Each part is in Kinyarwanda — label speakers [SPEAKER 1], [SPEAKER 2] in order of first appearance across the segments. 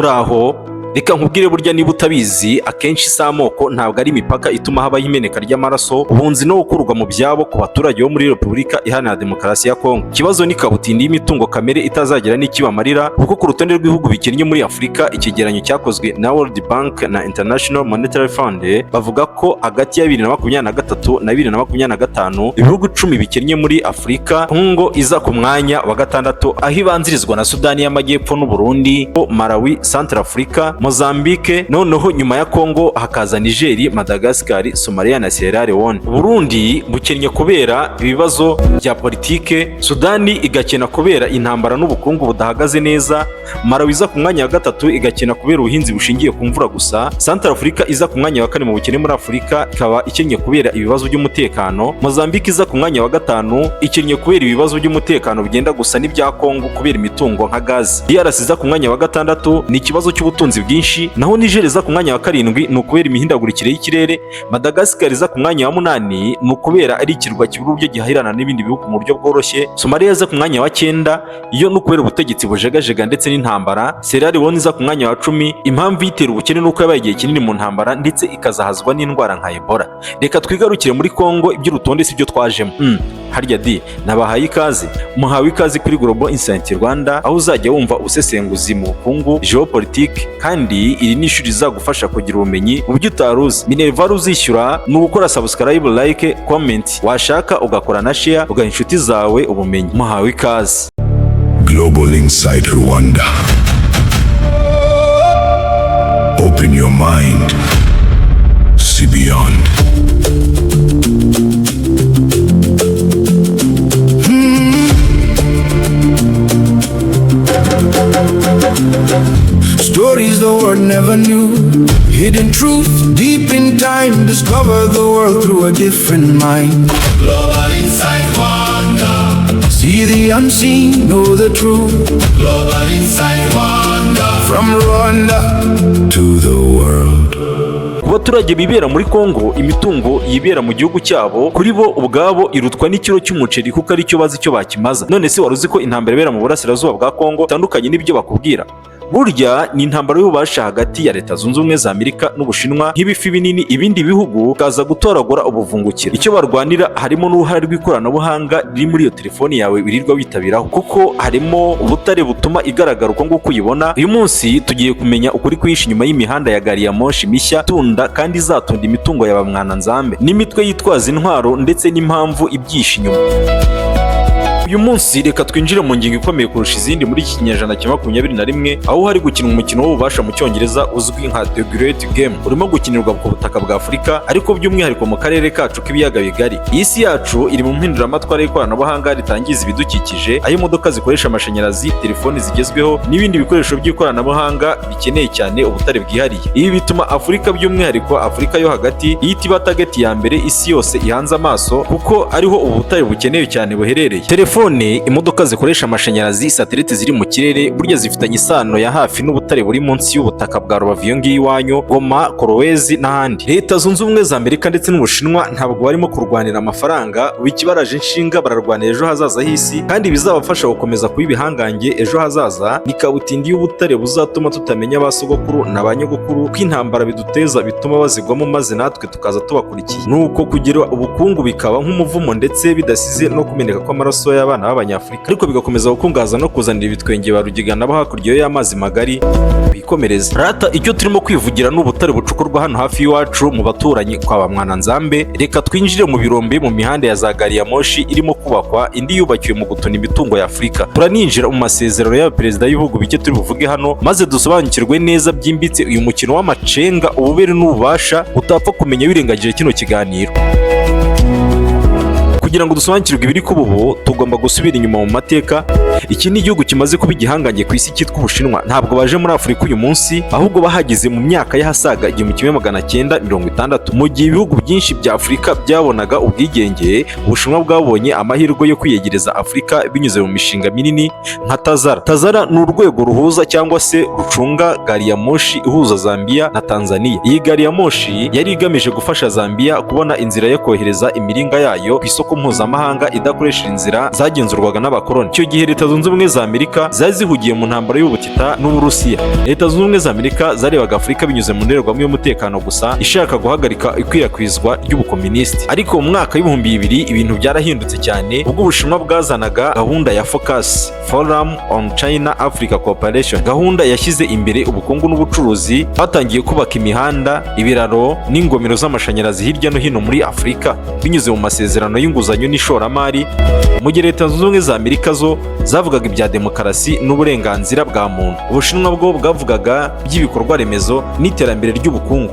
[SPEAKER 1] Muraho, reka nkubwire, burya niba utabizi, akenshi si amoko, ntabwo ari imipaka ituma habaho imeneka ry'amaraso, ubuhunzi no gukurwa mu byabo ku baturage bo muri Repubulika Iharanira Demokarasi ya Kongo. Ikibazo ni kabutindi y'imitungo kamere itazagira n'ikibamarira, kuko ku rutonde rw'ibihugu bikennye muri Afurika, icyegeranyo cyakozwe na World Bank na International Monetary Fund, bavuga ko hagati ya 2023 na 2025 ibihugu 10 bikennye muri Afurika, Kongo iza ku mwanya wa gatandatu, aho ibanzirizwa na Sudani y'Amajyepfo n'u Burundi, Malawi, Centrafrica, Mozambique. Noneho nyuma ya Kongo hakaza Niger, Madagascar, Somalia na Sierra Leone. Burundi bukennye kubera ibibazo bya politike, Sudani igakena kubera intambara n'ubukungu budahagaze neza, Malawi iza ku mwanya wa gatatu igakena kubera ubuhinzi bushingiye ku mvura gusa, Centrafrica iza ku mwanya wa kane mu bukene muri Afurika ikaba ikennye kubera ibibazo by'umutekano, Mozambique iza ku mwanya wa gatanu ikennye kubera ibibazo by'umutekano bigenda gusa n'ibya Kongo kubera imitungo nka gazi. DRC iza ku mwanya wa gatandatu ni ikibazo cy'ubutunzi bwinshi, naho Niger iza ku mwanya wa karindwi ni ukubera imihindagurikire y'ikirere, Madagascar iza ku mwanya wa munani ni ukubera ari ikirwa kibura uburyo gihahirana n'ibindi bihugu mu buryo bworoshye, Somalia iza ku mwanya wa cyenda iyo ni ukubera ubutegetsi bujegajega ndetse n'intambara, Sierra Leone iza ku mwanya wa 10, impamvu iyitera ubukene ni uko yabaye igihe kinini mu ntambara ndetse ikazahazwa n'indwara nka Ebola. Reka twigarukire muri Kongo, iby'urutonde si byo twajemo. Harya di nabahaye ikaze, muhawe ikaze kuri Global Insight Rwanda, aho uzajya wumva ubusesenguzi mu bukungu, geopolitique, kandi iri ni ishuri rizagufasha kugira ubumenyi mu byo utari uzi. Minerval uzishyura ni ugukora subscribe, like, comment, washaka ugakora na share, ugaha inshuti zawe ubumenyi. Muhawe ikaze.
[SPEAKER 2] Global Insight Rwanda. Open your mind. See beyond.
[SPEAKER 3] Stories the world never knew. Hidden truth deep in time. Discover the world through a different mind.
[SPEAKER 4] Global Insight Rwanda.
[SPEAKER 3] See the unseen, know the truth.
[SPEAKER 4] Global Insight Rwanda.
[SPEAKER 3] From Rwanda to the world.
[SPEAKER 1] Ku baturage bibera muri Kongo, imitungo yibera mu gihugu cyabo kuri bo ubwabo irutwa n'ikiro cy'umuceri, kuko aricyo bazi icyo bakimaza. None se wari uzi ko intambara ibera mu burasirazuba bwa Kongo itandukanye n'ibyo bakubwira? Burya ni intambara y'ububasha hagati ya Leta Zunze Ubumwe za Amerika n'Ubushinwa nk'ibifi binini, ibindi bihugu bikaza gutoragura ubuvungukira. Icyo barwanira harimo n'uruhare rw'ikoranabuhanga riri muri iyo telefoni yawe wirirwa witabiraho, kuko harimo ubutare butuma igaragara uko nguko uyibona. Uyu munsi tugiye kumenya ukuri kwihishe inyuma y'imihanda ya gari ya moshi mishya tunda kandi izatunda imitungo ya ba Nzambe n'imitwe yitwaza intwaro, ndetse n'impamvu ibyihishe inyuma. Uyu munsi reka twinjire mu ngingo ikomeye kurusha izindi muri iki kinyejana cya 21, aho hari gukinwa umukino w'ububasha mu Cyongereza uzwi nka The Great Game, urimo gukinirwa ku butaka bwa Afurika, ariko by'umwihariko mu karere kacu k'ibiyaga bigari. Iyi si yacu iri mu mpinduramatwara y'ikoranabuhanga ritangiza ibidukikije, aho imodoka zikoresha amashanyarazi, telefoni zigezweho n'ibindi bikoresho by'ikoranabuhanga bikeneye cyane ubutare bwihariye. Ibi bituma Afurika, by'umwihariko Afurika yo hagati, ihita iba target ya mbere isi yose ihanze amaso, kuko ariho ubu butare bukenewe cyane buherereye. Telefone, imodoka zikoresha amashanyarazi, satelite ziri mu kirere, burya zifitanye isano ya hafi n'ubutare buri munsi y'ubutaka bwa Rubavu iyo ngiyo iwanyu, Goma, Kolwezi n'ahandi. Leta Zunze Ubumwe za Amerika ndetse n'Ubushinwa ntabwo barimo kurwanira amafaranga, ikibaraje inshinga bararwanira ejo hazaza h'isi, kandi bizabafasha gukomeza kuba ibihangange ejo hazaza ni kabutindi y'ubutare buzatuma tutamenya ba sogokuru na ba nyogokuru, ko intambara biduteza bituma bazigwamo maze natwe tukaza tubakurikiye, nuko kugira ubukungu bikaba nk'umuvumo, ndetse bidasize no kumeneka kw'amaraso y'abana b'Abanyafurika, ariko bigakomeza gukungahaza no kuzanira ibitwenge ba rugigana bo hakurya y'amazi magari bikomereza rata. Icyo turimo kwivugira ni ubutare bucukurwa hano hafi y'iwacu mu baturanyi kwa ba Mwananzambe. Reka twinjire mu birombe, mu mihanda ya za gari ya moshi irimo kubakwa, indi yubakiwe mu gutuna imitungo ya Afurika. Turaninjira mu masezerano y'abaperezida b'ibihugu bike turi buvuge hano, maze dusobanukirwe neza byimbitse uyu mukino w'amacenga, ububere n'ububasha utapfa kumenya wirengagije kino kiganiro. Kugira ngo dusobanukirwe ibiri kuba ubu, tugomba gusubira inyuma mu mateka. Iki ni igihugu kimaze kuba igihangange ku isi cyitwa Ubushinwa. Ntabwo baje muri Afurika uyu munsi, ahubwo bahageze mu myaka y'ahasaga 1960. Mu gihe ibihugu byinshi bya Afurika byabonaga ubwigenge, Ubushinwa bwabonye amahirwe yo kwiyegereza Afurika binyuze mu mishinga minini nka Tazara. Tazara ni urwego ruhuza cyangwa se rucunga gari ya moshi ihuza Zambia na Tanzania. Iyi gari ya moshi yari igamije gufasha Zambia kubona inzira yo kohereza imiringa yayo ku isoko. mpuzamahanga idakoresheje inzira zagenzurwaga n'abakoloni. Icyo gihe Leta Zunze Ubumwe za Amerika zari zihugiye mu ntambara y'ubutita n'Uburusiya. Leta Zunze Ubumwe za Amerika zarebaga Afurika binyuze mu ndorerwamo y'umutekano gusa, ishaka guhagarika ikwirakwizwa ry'ubukomunisiti. Ariko mu mwaka w'2000 ibintu byarahindutse cyane, ubwo Ubushinwa bwazanaga gahunda ya Focus, Forum on China Africa Cooperation, gahunda yashyize imbere ubukungu n'ubucuruzi. Batangiye kubaka imihanda, ibiraro n'ingomero z'amashanyarazi hirya no hino muri Afurika binyuze mu masezerano y'inguzanyo n'ishoramari, mu gihe Leta Zunze Ubumwe za Amerika zo zavugaga ibya demokarasi n'uburenganzira bwa muntu, Ubushinwa bwo bwavugaga by'ibikorwa remezo n'iterambere ry'ubukungu.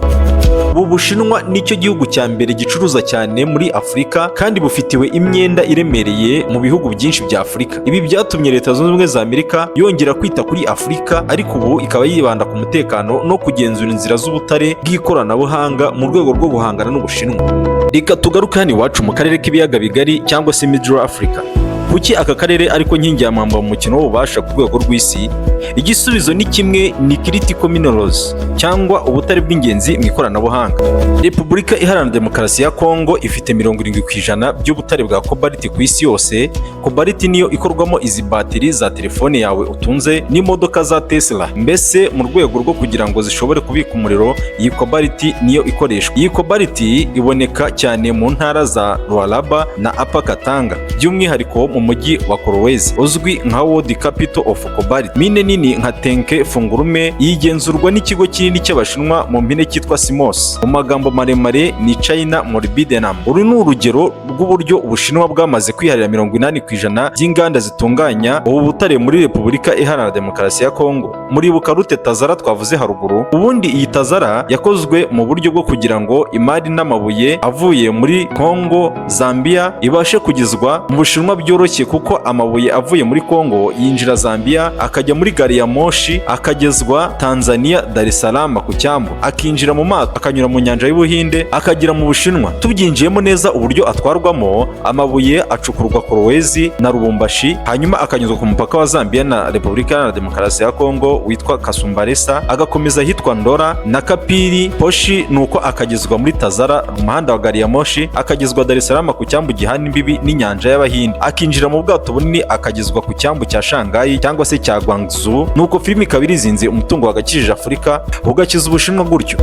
[SPEAKER 1] Ubu Bushinwa nicyo gihugu cya mbere gicuruza cyane muri Afurika, kandi bufitiwe imyenda iremereye mu bihugu byinshi bya Afurika. Ibi byatumye Leta Zunze Ubumwe za Amerika yongera kwita kuri Afurika, ariko ubu ikaba yibanda ku mutekano no kugenzura inzira z'ubutare bw'ikoranabuhanga mu rwego rwo guhangana n'Ubushinwa. Reka tugaruke hano iwacu mu karere k'Ibiyaga Bigari cyangwa se Middle Africa. Kuki aka karere ariko nkingi ya mwamba mu mukino w'ububasha ku rwego rw'isi? Igisubizo ni kimwe, ni critical minerals cyangwa ubutare bw'ingenzi mu ikoranabuhanga. Repubulika Iharanira Demokarasi ya Kongo ifite 70% by'ubutare bwa cobalt ku isi yose. Cobalt niyo ikorwamo izi batiri za telefone yawe utunze n'imodoka za Tesla. Mbese mu rwego rwo kugira ngo zishobore kubika umuriro, iyi cobalt niyo ikoreshwa. Iyi cobalt iboneka cyane mu ntara za Lualaba na Upper Katanga, by'umwihariko mu mujyi wa Kolwezi uzwi nka World Capital of Cobalt. Mine nini nka Tenke Fungurume yigenzurwa n'ikigo kinini cy'Abashinwa, mu mpine cyitwa CMOC, mu magambo maremare ni China Molybdenum. Uru ni urugero rw'uburyo Ubushinwa bwamaze kwiharira 80% by'inganda zitunganya ubu butare muri Repubulika Iharanira Demokarasi ya Kongo. Muribuka route Tazara twavuze haruguru? Ubundi iyi Tazara yakozwe mu buryo bwo kugira ngo imari n'amabuye avuye muri Kongo, Zambia ibashe kugezwa mu Bushinwa byoroshye, kuko amabuye avuye muri Kongo yinjira Zambia, akajya muri gari ya moshi, akagezwa Tanzania, Dar es Salaam ku cyambu, akinjira mu mato, akanyura mu nyanja y'Ubuhinde, akagera mu Bushinwa. Tubyinjiyemo neza, uburyo atwarwamo, amabuye acukurwa Kolwezi na Lubumbashi, hanyuma akanyuzwa ku mupaka wa Zambia na Repubulika Iharanira Demokarasi ya Kongo witwa Kasumbalesa, agakomeza ahitwa Ndola na Kapiri Poshi, nuko akagezwa muri Tazara mu muhanda wa gari ya moshi, akagezwa Dar es Salaam ku cyambu gihana imbibi n'inyanja y'Abahinde, akinjira mu bwato bunini, akagezwa ku cyambu cya Shanghai cyangwa se cya Guangzhou. Nuko filimi ikaba irizinze, umutungo wagakijije Afurika ugakiza Ubushinwa gutyo.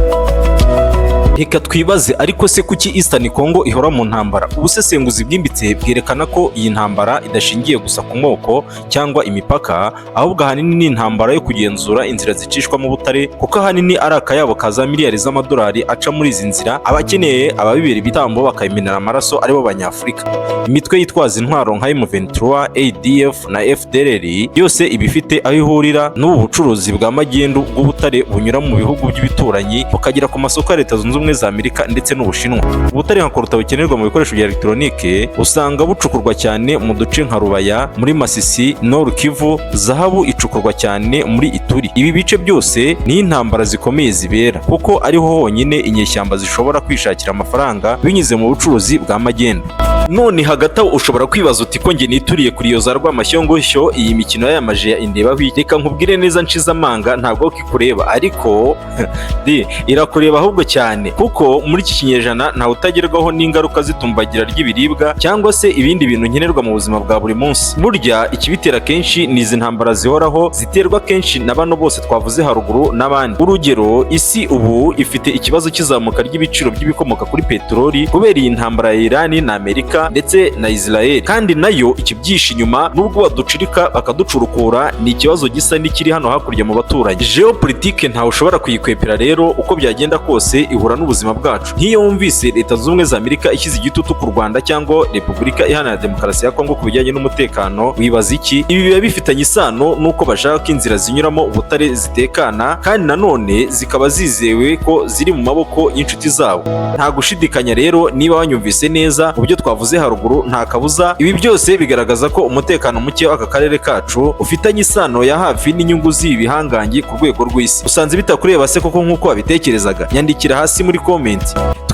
[SPEAKER 1] Reka twibaze ariko se, kuki Eastern Congo ihora mu ntambara? Ubusesenguzi bwimbitse bwerekana ko iyi ntambara idashingiye gusa ku moko cyangwa imipaka, ahubwo ahanini ni intambara yo kugenzura inzira zicishwamo ubutare, kuko ahanini ari akayabo ka za miliyari z'amadolari aca muri izi nzira. Abakeneye ababibera ibitambo bakayimenera amaraso aribo Banyafurika. Imitwe yitwaza intwaro nka M23, ADF na FDLR yose iba ifite aho ihurira n'ubu bucuruzi bwa magendu bw'ubutare bunyura mu bihugu by'ibituranyi bukagera ku masoko ya Leta Zunze Ubumwe za Amerika ndetse n'Ubushinwa. Ubutare nka coltan bukenerwa mu bikoresho bya elegitoronike usanga bucukurwa cyane mu duce nka Rubaya muri Masisi, Nord Kivu. Zahabu icukurwa cyane muri Ituri. Ibi bice byose niho intambara zikomeye zibera, kuko ariho honyine inyeshyamba zishobora kwishakira amafaranga binyuze mu bucuruzi bwa magendu. None hagati aho ushobora kwibaza uti: "Ko njye nituriye kuri iyo za Rwamashyongoshyo, iyi mikino y'amaje ya indebaho?" Reka nkubwire neza nshize amanga, ntabwo kikureba, ariko di irakureba ahubwo cyane, kuko muri iki kinyejana ntawe utagerwaho n'ingaruka z'itumbagira ry'ibiribwa cyangwa se ibindi bintu nkenerwa mu buzima bwa buri munsi. Burya ikibitera kenshi ni izi ntambara zihoraho, ziterwa kenshi na bano bose twavuze haruguru n'abandi. Urugero, isi ubu ifite ikibazo cy'izamuka ry'ibiciro by'ibikomoka kuri peteroli kubera iyi ntambara ya Irani na Amerika ndetse na Israel, kandi nayo ikibyishe inyuma nubwo baducirika bakaducurukura, ni ikibazo gisa n'ikiri hano hakurya mu baturanyi. Geopolitike ntawe ushobora kuyikwepera rero, uko byagenda kose ihura n'ubuzima bwacu. Nk'iyo wumvise Leta Zunze Ubumwe za Amerika ishyize igitutu ku Rwanda cyangwa Repubulika Iharanira Demokarasi ya Kongo ku bijyanye n'umutekano, wibaza iki? Ibi biba bifitanye isano n'uko bashaka ko inzira zinyuramo ubutare zitekana, kandi nanone zikaba zizewe ko ziri mu maboko y'inshuti zabo. Nta gushidikanya rero, niba wanyumvise neza mu byo twavuze haruguru, nta kabuza ibi byose bigaragaza ko umutekano muke w'aka karere kacu ufitanye isano ya hafi n'inyungu z'ibi bihangange ku rwego rw'isi. Usanze bitakureba se koko nk'uko wabitekerezaga? Nyandikira hasi muri comment.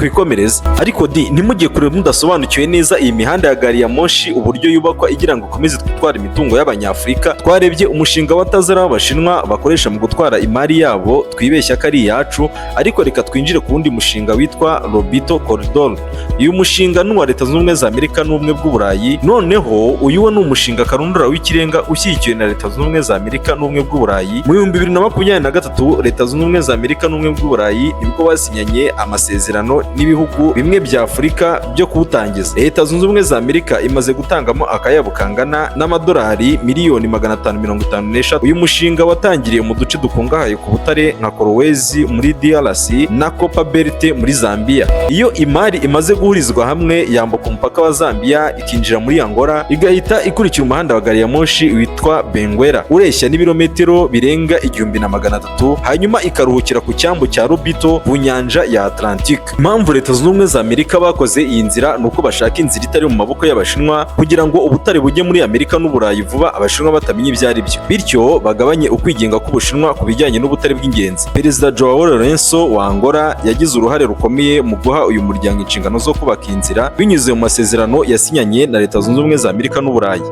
[SPEAKER 1] Twikomereze. Ariko di ntimujye kure mudasobanukiwe neza iyi mihanda ya gari ya moshi, uburyo yubakwa igira ngo ikomeze gutwara imitungo y'Abanyafurika. Twarebye umushinga wa Tazara w'Abashinwa bakoresha mu gutwara imari yabo, twibeshya ko ari iyacu. Ariko reka twinjire ku wundi mushinga witwa Lobito Corridor. Uyu mushinga ni uwa Leta Zunze Ubumwe za Amerika n'Ubumwe bw'Uburayi. Noneho uyu wo ni umushinga karundura w'ikirenga ushyigikiwe na Leta Zunze Ubumwe za Amerika n'Ubumwe bw'Uburayi. Mu 2023, Leta Zunze Ubumwe za Amerika n'Ubumwe bw'Uburayi nibwo basinyanye amasezerano n'ibihugu bimwe bya Afurika byo kuwutangiza. Leta Zunze Ubumwe za Amerika imaze gutangamo akayabo kangana n'amadolari miliyoni 553. Uyu mushinga watangiriye mu duce dukungahaye ku butare nka Kolwezi muri DRC na Copper Belt muri Zambia. Iyo imari imaze guhurizwa hamwe, yambuka umupaka wa Zambia, ikinjira muri Angola, igahita ikurikira umuhanda wa gari ya moshi witwa Benguela, ureshya n'ibirometero birenga 1300, hanyuma ikaruhukira ku cyambu cya Lobito ku nyanja ya Atlantique. Impamvu Leta Zunze Ubumwe za Amerika bakoze iyi nzira ni uko bashaka inzira itari mu maboko y'Abashinwa, kugira ngo ubutare bujye muri Amerika n'Uburayi vuba, Abashinwa batamenya ibyo ari byo, bityo bagabanye ukwigenga k'Ubushinwa ku bijyanye n'ubutare bw'ingenzi. Perezida Joao Lourenço wa Angola yagize uruhare rukomeye mu guha uyu muryango inshingano zo kubaka iyi nzira, binyuze mu masezerano yasinyanye na Leta Zunze Ubumwe za Amerika n'Uburayi.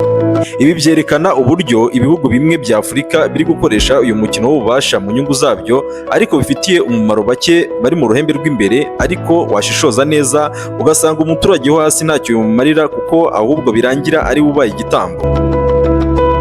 [SPEAKER 1] Ibi byerekana uburyo ibihugu bimwe bya Afurika biri gukoresha uyu mukino w'ububasha mu nyungu zabyo, ariko bifitiye umumaro bake bari mu ruhembe rw'imbere. Ariko washishoza neza ugasanga umuturage wo hasi ntacyo bimumarira, kuko ahubwo birangira ari we ubaye igitambo.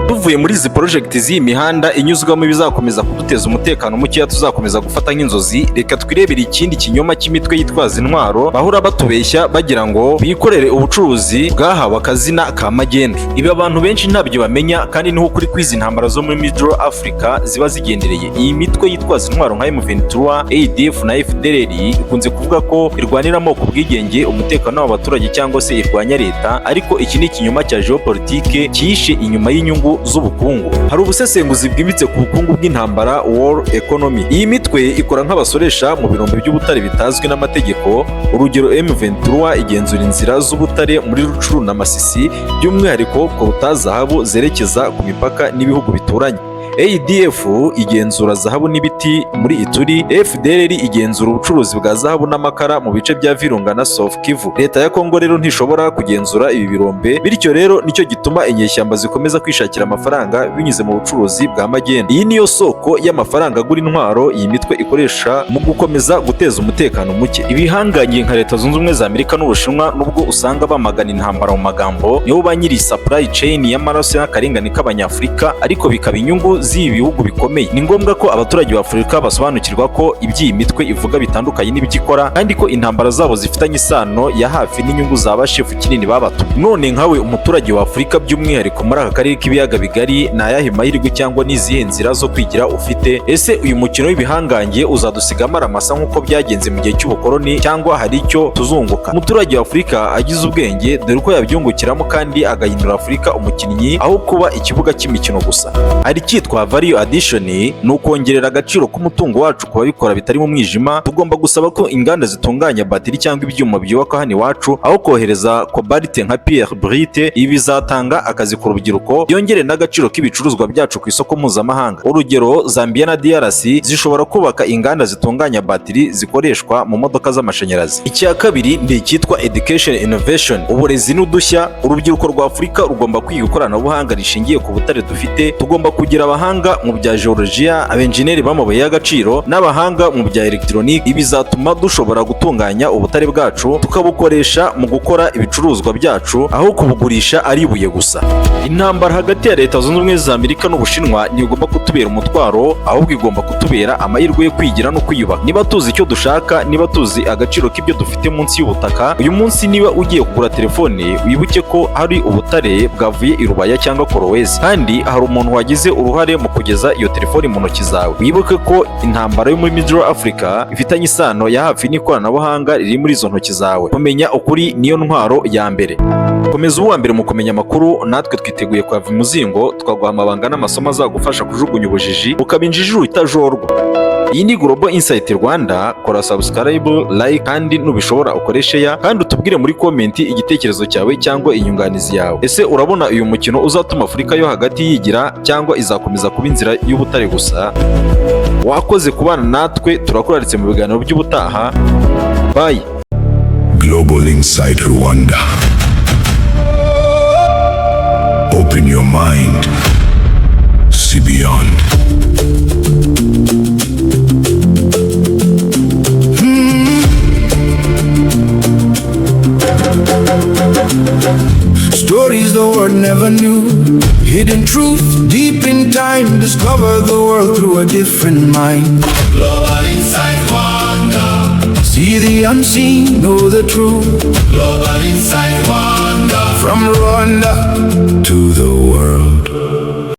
[SPEAKER 1] Tuvuye muri izi project z'iyi mihanda inyuzwamo ibizakomeza kuduteza umutekano mukeya tuzakomeza gufata nk'inzozi, reka twirebere ikindi kinyoma cy'imitwe yitwaza intwaro bahora batubeshya bagira ngo bikorere ubucuruzi bwahawe akazina ka magendu. Ibi abantu benshi ntabyo bamenya, kandi niho ukuri kw'izi ntambara zo muri Middle Africa ziba zigendereye. Iyi mitwe yitwaza intwaro nka M23, ADF na FDLR ikunze kuvuga ko irwanira amoko, ubwigenge, umutekano w'abaturage cyangwa se irwanya leta, ariko iki ni ikinyoma cya geopolitike cyihishe inyuma y'inyungu z'ubukungu. Hari ubusesenguzi bwimbitse ku bukungu bw'intambara, war economy. Iyi mitwe ikora nk'abasoresha mu birombe by'ubutare bitazwi n'amategeko. Urugero, M23 igenzura inzira z'ubutare muri Rutshuru na Masisi, by'umwihariko coltan, zahabu zerekeza ku mipaka n'ibihugu bituranye. ADF igenzura zahabu n'ibiti muri Ituri. FDLR igenzura ubucuruzi bwa zahabu n'amakara mu bice bya Virunga na South Kivu. Leta ya Kongo rero ntishobora kugenzura ibi birombe, bityo rero nicyo gituma inyeshyamba zikomeza kwishakira amafaranga binyuze mu bucuruzi bwa magendu. Iyi niyo soko y'amafaranga agura intwaro iyi mitwe ikoresha mu gukomeza guteza umutekano muke. Ibihangange nka Leta Zunze Ubumwe za Amerika n'Ubushinwa, nubwo usanga bamagana intambara mu magambo, nibo ba nyiri supply chain y'amaraso y'akarengane k'Abanyafurika, ariko bikaba inyungu z'ibi bihugu bikomeye. Ni ngombwa ko abaturage ba Afurika basobanukirwa ko iby'iyi mitwe ivuga bitandukanye n'ibyo ikora, kandi ko intambara zabo zifitanye isano ya hafi n'inyungu za ba shefu kinini babatumye. None nkawe umuturage wa Afurika, by'umwihariko muri aka karere k'Ibiyaga Bigari, ni ayahe mahirwe cyangwa n'izihe nzira zo kwigira ufite? Ese uyu mukino w'ibihangange uzadusiga amaramasa nk'uko byagenze mu gihe cy'ubukoloni, cyangwa hari icyo tuzunguka? Umuturage wa Afurika agize ubwenge, dore uko yabyungukiramo kandi agahindura Afurika umukinnyi aho kuba ikibuga cy'imikino gusa. Hari icyitwa value addition, ni ukongerera agaciro k'umutungo wacu. Ku babikora bitari mu mwijima, tugomba gusaba ko inganda zitunganya batiri cyangwa ibyuma byubakwa hano iwacu, aho kohereza cobalt nka pierre brute. Ibi bizatanga akazi ku rubyiruko, byongere n'agaciro k'ibicuruzwa byacu ku isoko mpuzamahanga. Urugero, Zambia na DRC zishobora kubaka inganda zitunganya batiri zikoreshwa mu modoka z'amashanyarazi. Icya kabiri ni icyitwa education innovation, uburezi n'udushya. Urubyiruko rwa Afurika rugomba kwiga ikoranabuhanga rishingiye ku butare dufite. Tugomba kugira abahanga mu bya geologiya, abenjeniyeri b'amabuye y'agaciro n'abahanga mu bya elegitoroniki. Ibi bizatuma dushobora gutunganya ubutare bwacu, tukabukoresha mu gukora ibicuruzwa byacu, aho kubugurisha ari ibuye gusa. Intambara hagati ya Leta Zunze Ubumwe za Amerika n'Ubushinwa ntigomba kutubera umutwaro, ahubwo igomba kutubera amahirwe yo kwigira no kwiyubaka, niba tuzi icyo dushaka, niba tuzi agaciro k'ibyo dufite munsi y'ubutaka. Uyu munsi niba ugiye kugura telefone, wibuke ko hari ubutare bwavuye i Rubaya cyangwa Kolwezi, kandi hari umuntu wagize uruhare mu kugeza iyo telefone mu ntoki zawe. Wibuke ko intambara yo muri Middle Africa ifitanye isano ya hafi n'ikoranabuhanga riri muri izo ntoki zawe. Kumenya ukuri niyo ntwaro ya mbere. Komeza uba uwa mbere mu kumenya amakuru. Natwe twiteguye kuhava imuzingo, tukaguha amabanga n'amasomo azagufasha kujugunya ubujiji, ukaba injiji itajorwa. Iyi ni Global Insight Rwanda. Kora subscribe, like, kandi nubishobora ukore share, kandi utubwire muri comment igitekerezo cyawe cyangwa inyunganizi yawe. Ese urabona uyu mukino uzatuma Afurika yo hagati yigira, cyangwa izakomeza kuba inzira y'ubutare gusa? Wakoze kubana natwe, turakuraritse mu biganiro by'ubutaha. Bye.
[SPEAKER 2] Global Insight Rwanda. Open your mind. See beyond.
[SPEAKER 3] Stories the world never knew. Hidden truth deep in time. Discover the world through a different mind.
[SPEAKER 4] Global Insight Rwanda.
[SPEAKER 3] See the unseen, know the truth.
[SPEAKER 4] Global Insight Rwanda.
[SPEAKER 3] From Rwanda to the world.